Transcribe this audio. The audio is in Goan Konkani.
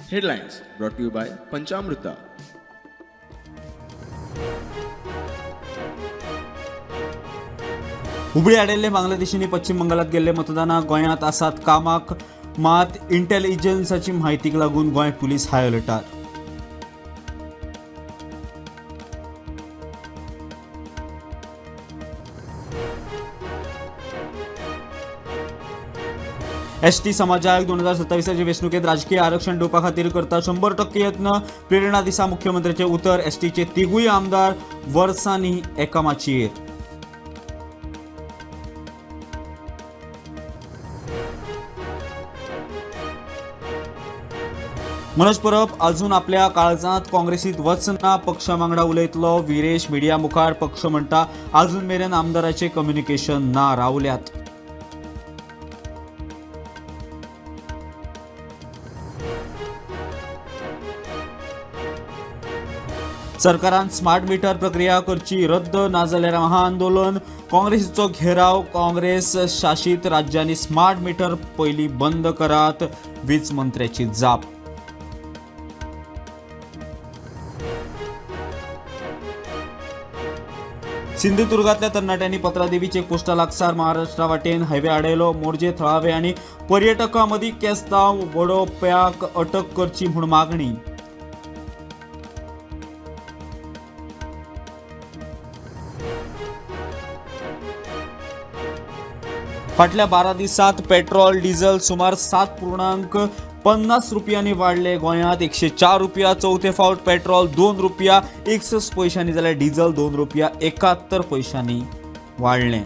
Headlines brought to you by Panchamruta. Hubli आडिल्ले बांगलादेशींनी पश्चिम बंगालात गेल्ले मतदानाक गोंयांत आसात कामाक, मात इंटेलिजन्साची म्हायतीक लागून गोंय पुलीस हाय अलर्टार. एसटी समाजाक 2027 वेंचणुकेत राजकीय आरक्षण दिवपा खातीर करता 100% यत्न. प्रेरणा दिसा मुख्यमंत्र्याचे उतर. एसटीचे तिगूय आमदार वर्सांनी एका माचयेर. मनोज परब अजून आपल्या काळजांत काँग्रेसीत वचना, पक्षा वांगडा उलयतलो विरेश. मिडिया मुखार पक्ष म्हणटा अजून मेरेन आमदाराचे कम्युनिकेशन ना रावल्यात. सरकारान स्मार्ट मीटर प्रक्रिया करची रद्द, नाजाल्यार महाआंदोलन. काँग्रेसीचो घेराव. काँग्रेस शासित राज्यांनी स्मार्ट मीटर पयली बंद करात, वीज मंत्र्याची जाप. सिंधुदुर्गातल्या तरणाट्यांनी पत्रादेवी चेकपोस्टा लागसार महाराष्ट्रा वाटेन हायवे आडयलो. मोरजे थळावे आनी पर्यटकां मदीं केस्तांव वडोवप्याक अटक करची म्हूण मागणी. फाटल्या 12 दिसांत पेट्रोल डिझल सुमार 7.50 रुपयांनी वाडले. गोंयांत 104 रुपया चवथे फावट पेट्रोल 2 रुपया 61 पयशांनी जाल्यार डिझल 2 रुपया 71 पयशांनी वाडलें.